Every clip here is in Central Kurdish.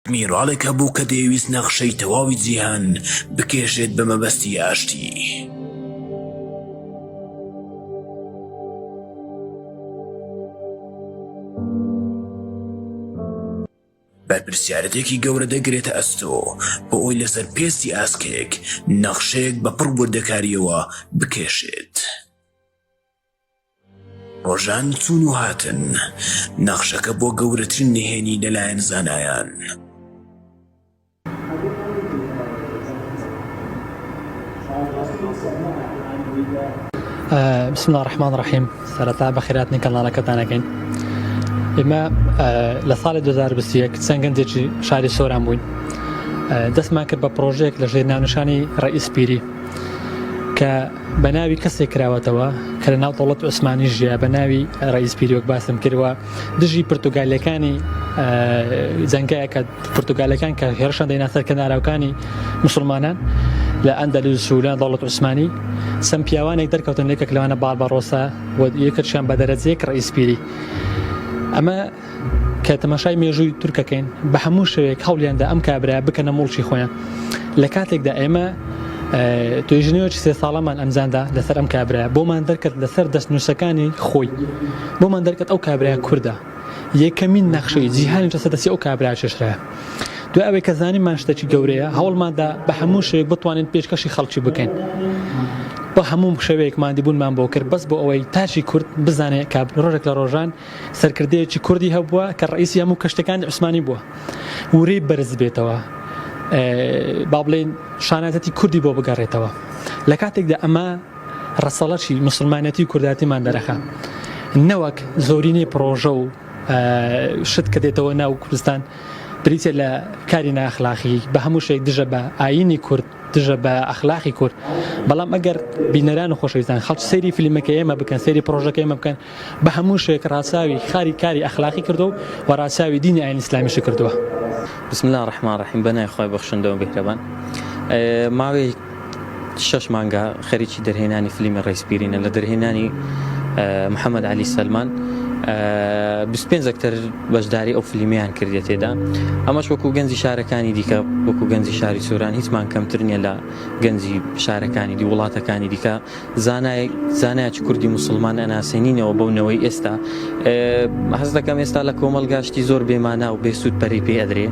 ئەدمیراڵێک هەبوو کە دەیویست نەخشەی تەواوی جیهان بکێشێت بە مەبەستی ئاشتی. بەرپرسیارەتێکی گەورە دەگرێتە ئەستۆ بۆ ئەوەی لەسەر پێستی ئاسکێک نەخشەیەک بە پڕ وردەکارییەوە بکێشێت. ڕۆژان چوون و هاتن، نەخشەکە بۆ گەورەترین نهێنی لەلایەن زانایان. بسم الله الرحمن الرحیم سەرەتا بەخێراتنی کەناڵەکەتان ئەکەین ئێمە لە ساڵی 2021 چەند گەنجێکی شاری سۆران بووین دەستمان کرد بە پرۆژەیەک لە ژێر ناونیشانی ڕئیس پیری کە بە ناوی کەسێک کراوەتەوە کە لە ناو دەوڵەت عوسمانی ژیا بە ناوی ڕئیس پیری وەک باسم کردوە دژی پرتوگالیەکانی جەنگایە کە پرتوگالەکان کە هێرشان دەینا سەر کەناراوکانی مسلمانان لە ئەندەلوس و لە دەوڵەت عوسمانی چەند پیاوانێک دەرکەوتن لێکێک لەوانە باربارۆسا و یەکێکیان بە دەرەجەیەک ڕئیس پیری ئەمە کە تەماشای مێژووی تورکەکەین بە هەموو شێوەیەک هەوڵیاندا ئەم کابرا بکەنە موڵکی خۆیان لە کاتێکدا ئێمە توێژینەوەکی سێ ساڵەمان ئەمزاندا لەسەر ئەم کابرا بۆمان دەرکرد لەسەر دەستنووسەکانی خۆی بۆمان دەرکرد ئەو کابرا کوردە یەکەمین نەخشەی جیهانی لەسەر دەستی ئەو کابرا کێشرایە دوای ئەوەی کە زانیمان شتێکی گەورەیە هەوڵماندا بە هەموو شێوەیەک بتوانین پێشکەشی خەڵکی بکەین بە هەموو شێوەیەک مادیبوونمان بۆ کرد بەس بۆ ئەوەی تاکی کورد بزانێت کە ڕۆژێک لە ڕۆژان سەرکردەیەکی کوردی هەبووە کە ڕئیسی هەموو کەشتەکانی عوسمانی بووە ورەی بەرز بێتەوە با بڵێن شانازەتی کوردی بۆ بگەڕێتەوە لە کاتێکدا ئەمە ڕەسەڵەکی مسلمانەتی و کورداتیمان دەرەخا نەوەک زۆرینەی پڕۆژە و شت کە دێتەوە ناو کوردستان بریتە لە کاری ناخلاقی بە هەموو شێک دژە بە ئاینی کورد دژە بە ئەخلاقی کورد بەڵام ئەگەر بینەران و خۆشەویستان خەڵک سەیری فیلمەکە ئێمە بکەن سەیری پڕۆژەکە ئێمە بکەن بە هەموو شێک ڕاچاوی خاری کاری ئەخلاقی کردو و ڕاچاوی دینی ئاین ئیسلامیشی کردووە. بسم اللە الرحمن الرحیم بە ناوی خوای بەخشندە و میهرەبان ماوەی شەش مانگە خەریکی دەرهێنانی فلیمی ڕیس پیرینە لە دەرهێنانی محەممەد علی سەلمان 25 ئەکتەر بەشداری ئەو فلیمیان کردێ تێدا ئەمەش وەکو گەنجی شارەکانی دیکە وەکو گەنجی شاری سۆران هیچمان کەمتر نییە لە گەنجی شارەکانی دی وڵاتەکانی دیکە زانای زانایەکی کوردی موسڵمان ئەناسێنینەوە بەو نەوەی ئێستا هەست دەکەم ئێستا لە کۆمەڵگا شتی زۆر بێمانا و بێسوود پەرەی پێ ئەدرێ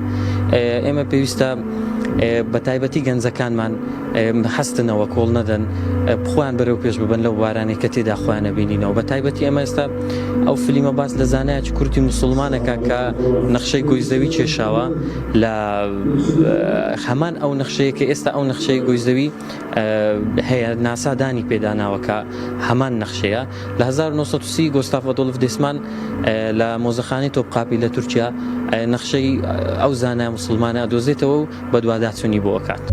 ئێمە پێویستە بە تایبەتی گەنجەکانمان هەستنەوە کۆڵ نەدەن خۆیان بەرەو پێش ببن لەو بارانەی کە تێدا خۆیان نەبینینەوە بە تایبەتی ئێمە ئێستا ئەو فلیمە باس لە زانایەکی کوردی موسڵمانەکە کە نەخشەی گۆی زەوی کێشاوە لە هەمان ئەو نەخشەیە کە ئێستا ئەو نەخشەی گۆی زەوی هەیە ناسا دانی پێداناوە کە هەمان نەخشەیە لە 1930 گۆستاف ئەدۆلف دێسمان لە مۆزەخانەی تۆپقاپی لە تورکیا نەخشەی ئەو زانا موسڵمانە ئەدۆزێتەوە و بەدواداچوونی بۆ ئەکات.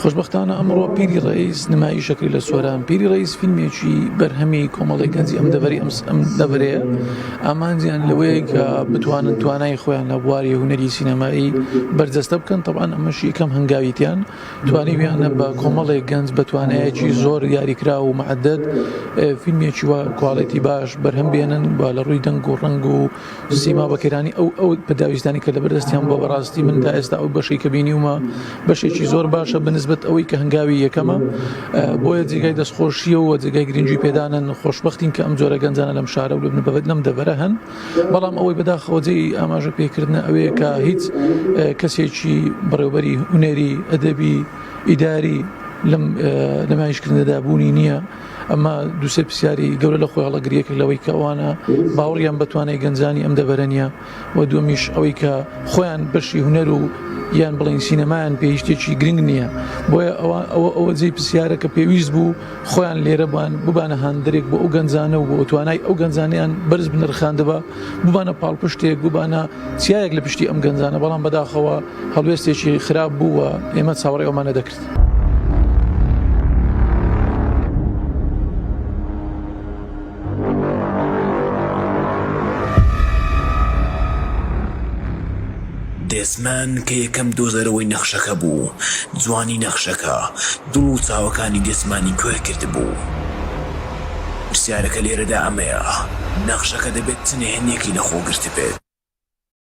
خۆشبەختانە ئەمڕۆ پیری ڕەئیس نمایشەکەی لە سۆران پیری ڕەئیس فیلمێکی بەرهەمی کۆمەڵی گەنجی ئەم دەڤەری ئەم ئەم دەڤەرەیە ئامانجیان لەوەیە کە بتوانن توانای خۆیان لە بواری هونەری سینەمایی بەرجەستە بکەن تەبعەن ئەمەش یەکەم هەنگاویتیان توانیویانە بە کۆمەڵێک گەنج بە توانایەکی زۆر دیاریکراو و مەعدد فیلمێکی وا کواڵێتی باش بەرهەم بێنن و لە ڕووی دەنگ و ڕەنگ و سیما بەکێرانی ئەو ئەو پێداویستانی کە لەبەردەستیان بووە بەڕاستی من تا ئێستا ئەو بەشەی کە بینیومە بەشێکی زۆر باشە بەنسبەت ئەوەی کە هەنگاوی یەکەمە بۆیە جێگای دەستخۆشیە و جێگای گرنگی پێدانن خۆشببختین کە ئەم جۆرە گەنجانە لەم شارە و لەم دەڤەرە هەن بەڵام ئەوەی بەداخەوە جێی ئاماژە پێکردنە ئەوەیە کە هیچ کەسێکی بەڕێوبەری هونەری ئەدەبی ئیداری لەم نمایشکردنەدا بوونی نییە ئەمە دوسێ پرسیاری گەورە لە خۆی هەڵەگری یەکێک لەوەی کە ئەوانە باوەڕیان بە توانای گەنجانی ئەم دەڤەرە نییە و دووەمیش ئەوەی کە خۆیان بەشی هونەر و یان بڵێن سینەمایان پێ هیچ شتێکی گرنگ نییە بۆیە ئەوە ئەوە ئەوە جێی پرسیارە کە پێویست بوو خۆیان لێرە بان ببانە هاندەرێک بۆ ئەو گەنجانە و بۆ توانای ئەو گەنجانەیان بەرز بنرخاندبا ببانە پاڵپشتێک ببانە چیایەک لە پشتی ئەم گەنجانە بەڵام بەداخەوە هەڵوێستێکی خراپ بوو و ئێمە چاوەڕێی ئەومان نەدەکرد. دێسمان کە یەکەم دۆزەرەوەی نەخشەکە بوو، جوانی نەخشەکە، دڵ و چاوەکانی دێسمانی کوێر کردبوو. پرسیارەکە لێرەدا ئەمەیە، نەخشەکە دەبێت چ نهێنییەکی لەخۆ گرتبێت؟